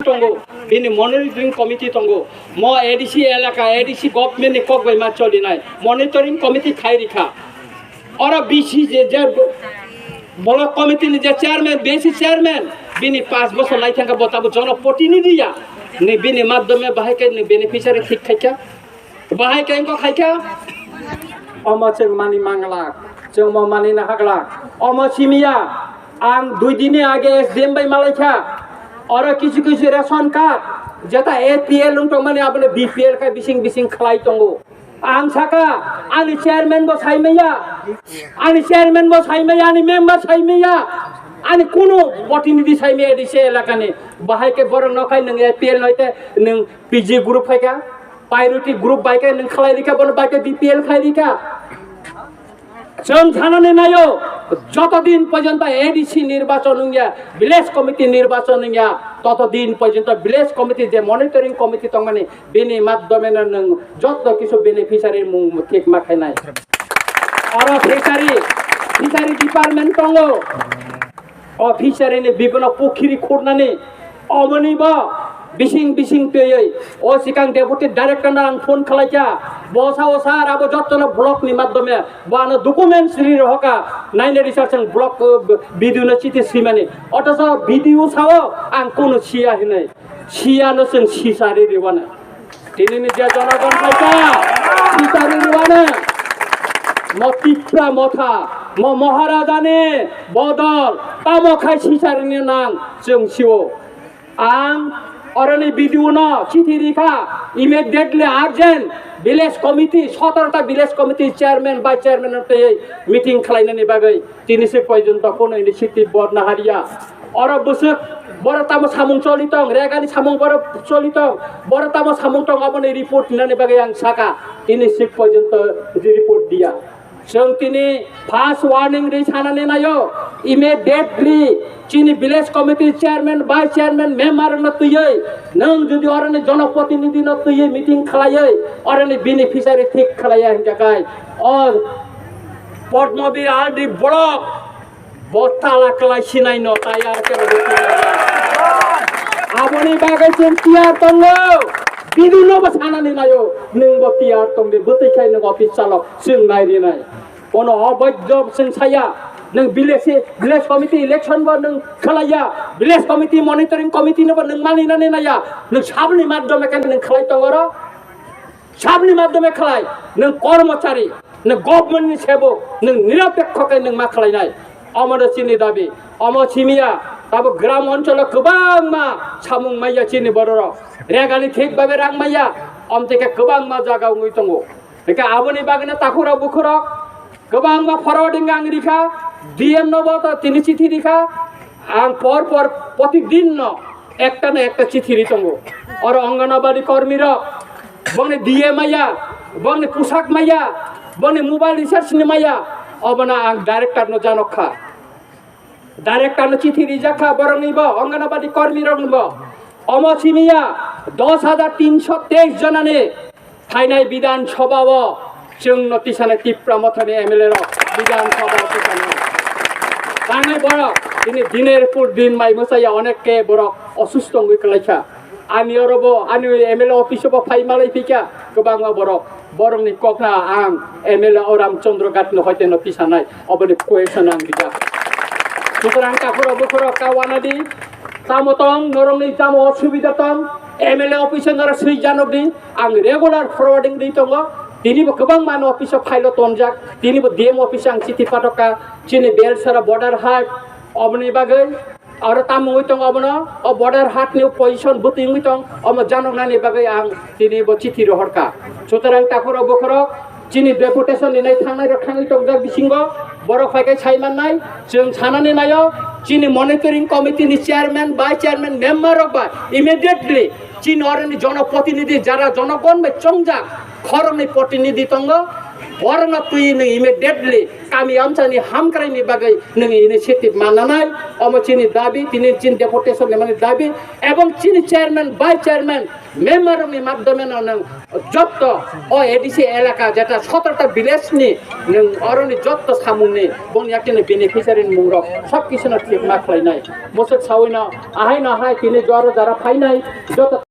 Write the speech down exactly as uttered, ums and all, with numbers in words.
tongo, bini monitoring committee tongo. Mo A D C elaka, A D C government ni kok bai ma cholinai monitoring committee khai rikha. Oro B C je, je block committee ni je chairman, B C chairman, bini pas bosor lai thangkha, bo tabo jonoprotinidhi ya. Ni bini madhyome bahai khe ni beneficiary thik khaikha. Bahai khe engko khaikha. Omo chwng mani manglak, chwng mo mani nahaglak. Omo simiya, ang dui dini age S D M bai malaikha. Oro kisu kisu ration card, jeta A P L wng tongmani abono B P L khai bising bising khlai tongo. Ang saka, ani chairman bo saimaya, ani chairman bo saimaya, ani member saimaya, ani kunu protinidhi saimaya di se elakani. Bahai khe borok nokhai nwng A P L noite nwng P G group phaikha, priority group bai khe nwng khlai rikha, bono bai khe B P L khai rikha. Chwng sanani naio, joto din porjonto A D C nirbachon wngya, village committee nirbachon wngya, toto din porjonto village committee je monitoring committee tongmani, bini madhyome no nwng joto kisu beneficiary mung thik ma khainai. Oro fishery, fishery department tongo. O fishery ni bibino pukhiri khurnani, omoni bo bising bising twiwi o sikang deputy director no ang phone khlaikha, bo sao, "Sir, abo jottono block ni madhyome bo ano documents ri rohoka, naina research ang block, uh, B D O no chiti swimani." Othocho B D O sao ang kunu siya hinwi, siya no chwng sisari riwana. Tini ni je jonogon khaikha, sisari riwana. Mo Tipra motha, mo Maharajani bodol, tamo khai sisari ni nang chwng sio. Ang oroni B D O no chithi rikha, immediately urgent village committee, sotoro ta village committee chairman, vice chairman no tei meeting khlainani bagwi tini se porjonto kono initiative bor nahariya. Oro bwswk boro tamo samung choli tong, regani samung boro choli tong, boro tamo samung tong, aboni report nani bagwi ang saka, tini se porjonto report diya. Chwng tini first warning ri sanani naio, immediately chini village committee chairman, vice chairman, member no twiwi, nwng jodi oroni jonoprotinidhi no twiwi meeting khlaiwi, oroni beneficiary thik khlaiya hinkhe kai, o Padmabir R D block bo tala kwlai sinai no tayar khe bo sinai. Aboni bagwi chwng tiyar tongo. Bidu no bo sanani naio, nwng bo tiyar tong di, bwtwi khai nwng office chalo, chwng nai rinai. Ono oboidho chwng saya, nwng village, village committee election bo nwng khlaiya, village committee monitoring committee no bo nwng mani nani naiya, nwng sabni madhyome khe nwng khlai tongo oro. Sabni madhyome khlai, nwng kormochari, nwng government ni sebok, nwng nirapekho khe nwng ma khlainai. Omo no chini dabi, omo simiya, tabuk gram oncholo kwbangma samung maiya chini bororok. Regani thik babe rang maiya, omtike kwbangma jaga wngwi tongo. Hingke aboni bagwino takhurok bukhurok, kwbangma forwarding ang rikha, D M no bo to tini chithi rikha, ang por por protidin no ekta na ekta chithi ri tongo. Oro Anganwadi kormi rok, bongni D A maya, bongni pusak maya, bongni mobile recharge ni maya, obono ang director no janok kha. Director no chithi rijak kha borokni bo, Anganwadi kormi rokni bo. Omo simiya dos hajar tinsho teis jonani phainai Bidhan Sabha o chwng no tisanai Tipra Mothani M L A rok Bidhan Sabha o tisanai. Tangnai borok tini diner pur din mai mwsaya onek ke borok osusto wngwi kwlaikha. Ani oro bo, ani M L A office o bo phai malai phikha kwbangma borok. Borokni kokna ang M L A o Ramchandra Ghat no hoite no tisanai, oboni question ang rijak. Sutrang takhurok bukhurok ta wanadi, tamo tong, norokni tamo osubida tong, M L A office o norok swi janok di, ang regular forwarding di tongo. Tini bo kwbangma no office o file o tonjak, tini bo D M office ang chithi pathokha, chini Belsara border hat, oboni bagwi. Aro tamo wngwi tongo obono, o border hat ni position bwtwi wngwi tong, omo janoknani bagwi ang tini bo chithi rohorkha. Sutrang takhurok bukhurok, chini deputation ni nai thangnai rok thangwi tongjak bisingo, borok phai khe sai mannai, chwng sanani naio, chini monitoring committee ni chairman, vice chairman, member rok ba immediately chini oroni jonoprotinidhi jara jonogon bai chongjak, khoroknwi protinidhi tongo, borokno twi nwng immediately kami amchani hamkraini bagwi nwng initiative mannanai, omo chini dabi, tini chini deputation ni mani dabi, ebong chini chairman, vice chairman, member rokni madhyome no nwng jotto o A D C elaka jeta sotro ta village ni nwng oroni jotto samung ni boni yakni beneficiary ni mung rok sob kisu no thik ma khlai nai. Musuk sawi no ahai no hai tini jora jara phai nai jotto